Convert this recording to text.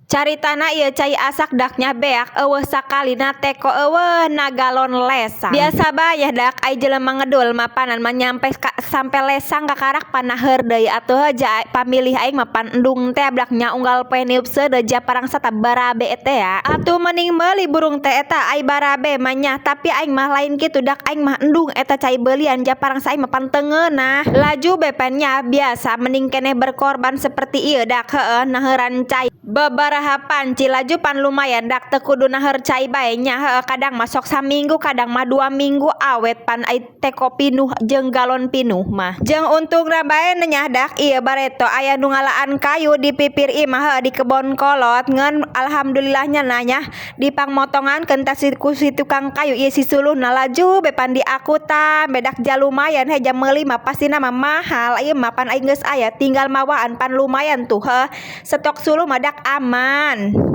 Caritana ieu cai asak dak nya beak euweuh sakalina teko euweuh na galon lesang. Biasa bae dak ai jelema ngedul mah panan mah nyampe sampe lesang kakarak pan naheur deui atuh ja pamilih aing mah pan endung teh dak nya unggal poe niup seudeuh ja parangsata barabe teh ya. Atuh mending meuli burung teh eta ai barabe mah nya, tapi aing mah lain kitu dak, aing mah endung eta cai beulian ja parangsa aing mah pan teu ngeunah. Laju be pan nya biasa mending keneh berkorban seperti ieu dak, heueuh, naheuran cai babaraha panci laju pan lumayan dak, teu kudu naheur cai bae nya, heueuh, kadang mah sok saminggu, kadang mah 2 minggu awet pan ai teko pinuh jeung galon pinuh mah. Jeung untungna bae nya dak, ieu bareto aya nu ngalaan kayu di pipir imah, heueuh, di kebon kolot. Ngan alhamdulillahnya nya dipangmotongankeun tah ku si tukang kayu ieu si suluhna, laju be pan diakutan bedak ja lumayan he, jam meuli mah pastina mah mahal, ieu mah pan ai geus aya tinggal mawaan pan lumayan tuh, heuh, stok suluh mah dak aman.